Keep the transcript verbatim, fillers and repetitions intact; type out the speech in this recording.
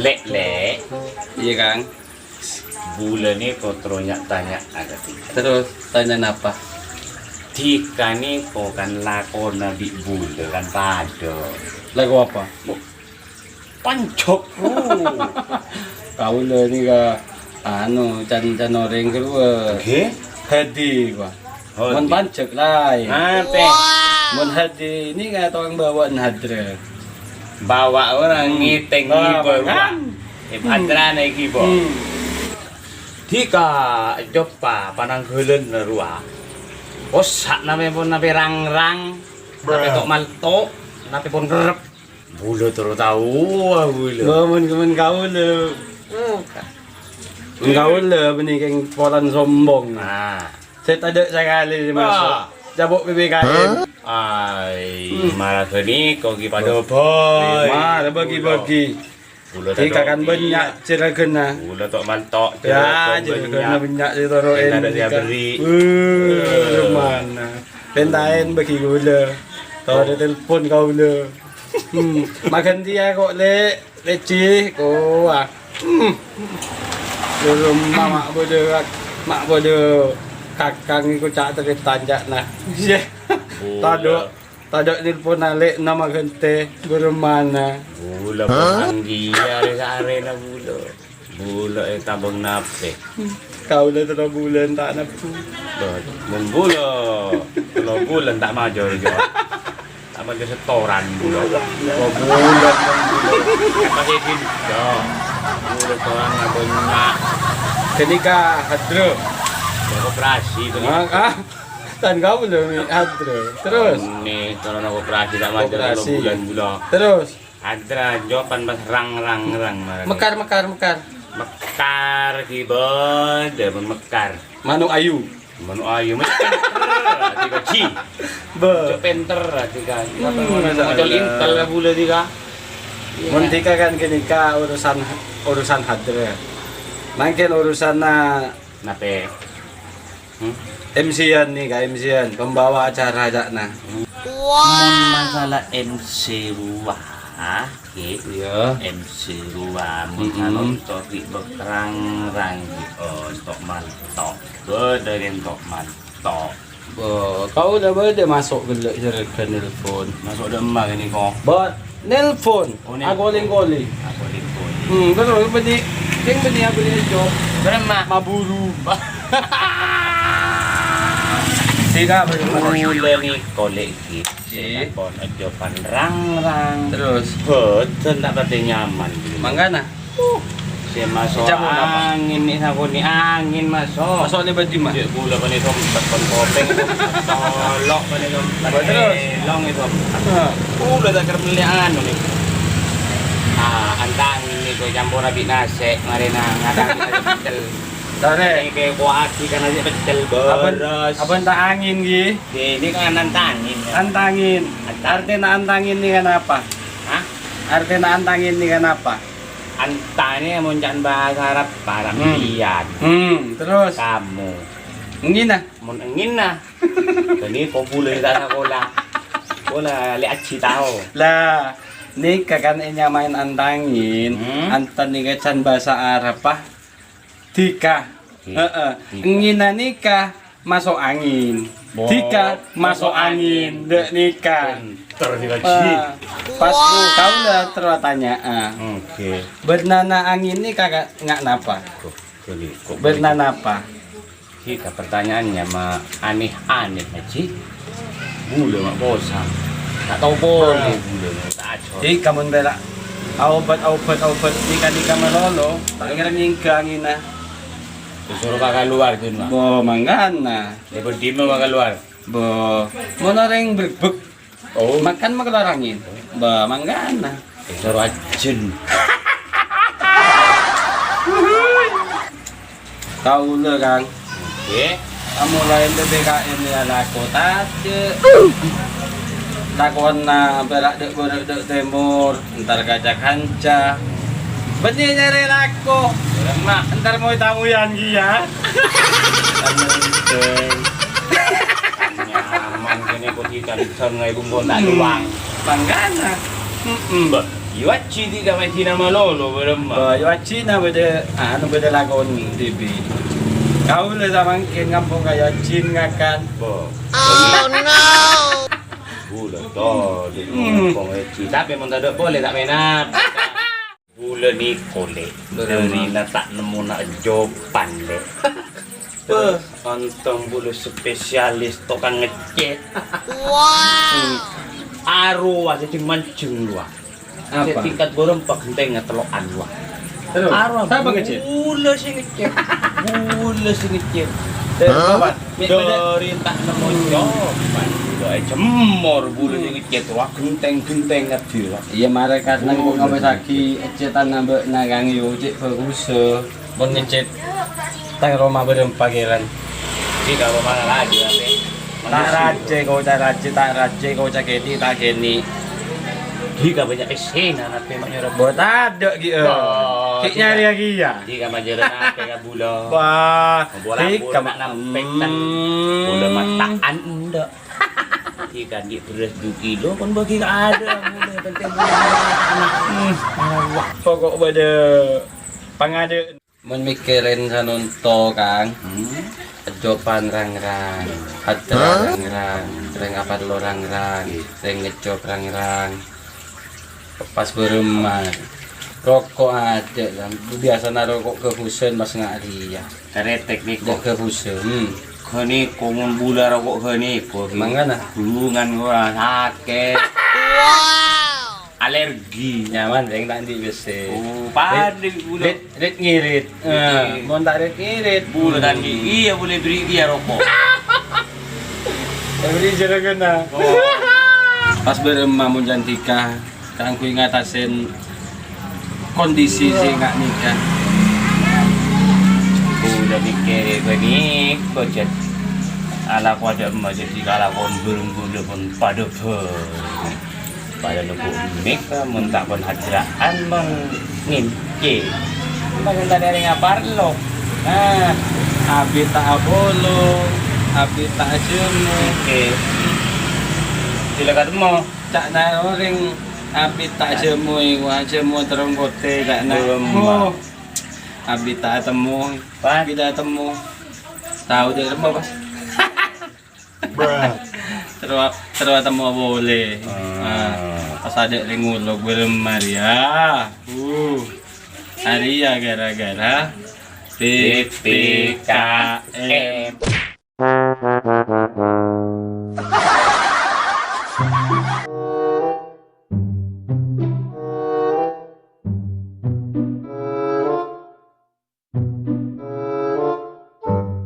Lè', Lè'. Iyâ, Kang. Bulâ nèko terro nya-, tanya ada ti. Terros tanya napa? Dhika nèko kan lakona bi' bulâ kan padâ. Lako apa? Panjhok. Oh. Kaulâ nèka, anu, can-, can orèng ghâruwa. Ngghi. Hadi, Pak. Hadi. Mon panjhok laèn. Apa? Mon hadi nèka tokang bâbâna hadra. Bâbâ orèng ngètèng ghibâ rowa. Kan? Eh, hadrana ghibâ. Hmm. Dhika joppa panangghâlân rowa. Osa' napè pon napè rang-rang, napè to'-malto', napè pon kerrep. Bulâ terro taowa, bulâ. Bâ, mon, mon kaulâ. Mon kaulâ bânnè kèng polana sombong. Nah. Sè tadâ' sakalè sè maso'. Wah. Cabok P P K M. Ai, mara ghâniko ghi' padâ bhâi. Mara bâgi-bâgi. Bulâ. Dhika kan bânnya' jhurâghânna. Bulâ to'-malto', ya, jhurâghânna bânnya' sè toro'è. Sè tadâ' sè abherri'. Wuh, mana? Pèntaèn bâgi bulâ. Torè telpon kaulâ. Hmm, maghântèya ko', Lè'. Lè' Ji, ko, ah. Hmm. Dulu ma', ma' bâdâ, ma' bâdâ kakang iku ca'-, tarètan ca'na. Yeh. Bulâ. Tadâ', tadâ' nelpon alè'na maghântè, bârâmmana. Bulâ pon angghiyâ rè-, sarèna bulâ. Bulâ ètabâng napè? Kaulâ tello bulân ta' nebbhu. Bâ, mon bulâ tello bulân ta' majâr, Jo. Ta' majâr setoran bulâ. Tello bulân, mon bulâ. Pas èdin, Jo. Bulâ setoran bânnya'. Ghânèka hadra. Ya, koperasi, ghânèka. Ah, ah. Tan kaulâ, Mi, hadra. Terros? Nih, kalau koperasi ta' majâr tello bulân bulâ. Terros? Adra, jopan pas rang, rang, rang, marèn. Mekar, mekar, mekar. Mekar, ghi bâdâ, mon mekar. Manuk ayu. Manuk ayu, mecèh pènter, dhika, Ji. Bâ. Cok pènter, dhika. Hmm, ngocol intel, bulâ, dhika. Iyâ. Mon dhika kan ghânèka urusan, urusan hadra. Mangkèn urusanna Napè? Hmm? M C-an nèka, M C-an, pembawa acara ca'na. Mon masalah M C rowa, ghi. Iyâ. M C rowa, mon nonton ghi' bâk rang-rang ghi', oh, entok mantok. Bâdâ ghi' entok mantok. Oh, kaulâ bâdâ maso' ghellâ' jârèya nelpon. Maso' dâ' emma ghânèka? Bâ-, nelpon. Oh, nelpon. Akoling-koling. Akoling-koling. Hmm, terros bânnè, kèng bânnè akoling jâ. Bârâmma? Maburu. Sèra bârâmma? Kaulâ nèko lè' ghi. Sè. Nelpon ajopan rang-rang. Terros? Bhâdhân ta' patè nyaman. Mangkana? Uh, sè maso' angèn nè, sakonè' angèn maso'. Maso' lèbât dimma? Cè' bulâ panè sompet, pon kopèng sompet, tolo' panè sompet, elong sompet. Hah. Bulâ ta' kèra mellè anu nè. Ah, anta angèn nè, kok campora bi' nasè', marèna ngatang pèccel. Tarè. Kè, kè, kowaaghi kan nasè' pèccel, bârâs. Abân ta' angèn, ghi? Ghi, nè kan anta angèn, ya. Anta angèn. Anta. Artèna anta angèn nè kan apa? Hah? Artèna anta angèn nè kan apa? Anta nè mon ca'na bhâsa Arab, para' Hmm. Piyan. Hmm, terros? Kamu. Èngèna? Mon èngèna. Ghânèka bulâ ta' sakola. Bulâ lè' ajhi tao. Lah, nèka kan ènyamaè anta angèn. Hmm. Anta nèka ca'na bhâsa Arab, Pak. Dhika. Dhika. Heeh. Dhika. Èngèna nèka maso' angèn. Oh, dhika maso' angèn. Dâ' nèka. Pènter dhika, Ji. Ah, pas kaulâ terro tanya, ah. Oke. Bârnana angèn nèka nga' napa? Kok, kok, kok Bârnana apa? Dhika pertanyaannya ma' aneh-aneh, Ji. Bulâ ma' posang. Ta' tao polè bulâ, ta' ajhâr. Dhika mon bârâ' aobât, aobât, aobât, dhika-dhika malolo, ta' kèra nyèngghâ angènna. Disuruh ka kaluar, Jun, Mak. Bo, mangkana. Dâri dimma ma' kaluar? Bo, mon orèng brebek. Oh. Makan ma' kaluar angèn. Bo, mangkana. Disuruh ajin. Kaulâ, Kang. Ngghi. Amolaè P P K M ya lako tadâ'. Lakona bârâ' dâ'-bârâ' dâ' tèmor, entar kaca-kanca. Bânnè nyarè lako. Bârâmma? Entar moy-tamoyan kèya. Nyaman kènè kok dikancang aè bungkona doang. Mangkana. Mm-mm. Mbak. Yu Ajji dhika Madinah malolo, bârâmma. Bo, Yu Ajjina bâdâ, anu, bâdâ lakon dhibi'. Kaulâ samangkèn ngampong ka Yu Ajjin ngakan. Bo. Oh, no. Bulâ to, di Hmm. ngampong Yu Ajji. Tapè mon tadâ' polè, ta' mènap. Bulâ nèko, Lè'. Bârâmma? Dârina ta' nemmona jopan, Lè'. Bâh, ontong bulâ spesialis tokang ngecèt. Wow. Hmm. Arowa jhâng-manjhâng rowa. Apa? Sè tingkat bârâmpa ghentèngnga tello'an, wah. Terus, Arwah, sapa ngecèt? Bulâ sè ngecèt. Bulâ sè ngecèt. Hah? Dâri ta' nemmo copan, bulâ èjemmor, bulâ sè ngecèt, wah, ghentèng-ghentèng ngadhi, wah. Iyâ, marè karna engko' ngabâsaghi ècètanna bâ'na, Kang, yo, cè' bhâghussâ. Mon ngecèt tang roma bârâmpa kèran. Di ka roma rajâ, Pe. Ta' rajâ, koca' rajâ, ta' rajâ, koca' kènè', ta' kènè'. Di ka bânnya' pèssèna, Pe, ma' nyoro. Bo tadâ' ghi', eh. Oh, Ki' di ka nyarè ghi' ya. Di ka manjârâna, Pe, ka bulâ. Wah, Bola di bulâ ka nak nampèk, kan. Hmm. Bulâ mata'an, endâ'. Di ka di' bherrâs du kilo, kon bâgi ka adâ', bulâ, pentèng bulâ mata'an. Hmm. Wah. Pokok bâdâ pangadâ'. Mon mèkkèrè sanonto, Kang. Hmm. Èjjhopan rang-rang, adâ Hah? rang-rang, rèng aparlo rang-rang, rèng ngejjhop rang-rang. Pas bârâmma. Roko' adâ', Kang. Biasana roko' gâbusân pas nga' rèya. Karetek nèko. Gâbusân. Hmm. Ghânèko mon bulâ roko' ghânèko. Mangkana? Gulungan ora sakè'. Wow. Alergi. Nyaman, Rèng, ta' andi' pèssè. Oh, padâ bulâ. Rit, rit ngirit. Rit Eh, ngirit. Mon ta' rit ngirit. Bulâ tandhi. Iyâ, bulâ bèrri' iyâ roko'. Bèrri' jârângna. Oh. Pas bârâmma mon Cantika, kaangghuy ngatasè kondisi sè nga' nèka. Bulâ mèkkèrè bânnè, kocèt. Alako adâ' emma jhâdhi kalakon bâreng bulâ pon padâ bâ. Padâ lobuk mèka, mon ta' kon hadra'an, mon ngèncè. Mon ta' rèng aparlo. Nah, abit ta' apolo, abit ta' ajhâmo. Oke. Sila katemmo. Ca'na orèng abit ta' ajhâmo, wah, ajhâmo terrong potè, ca'na. Belum, Oh. Pak. Abit ta' atemmo. Pas. Abit ta' atemmo. Tao jâ' temmo, pas. Terro, terro atemmo polè. Ah. Ah, pas adâ' rèng ngolok bârâmma rèya. Uh. Arèya gara-gara P P K M.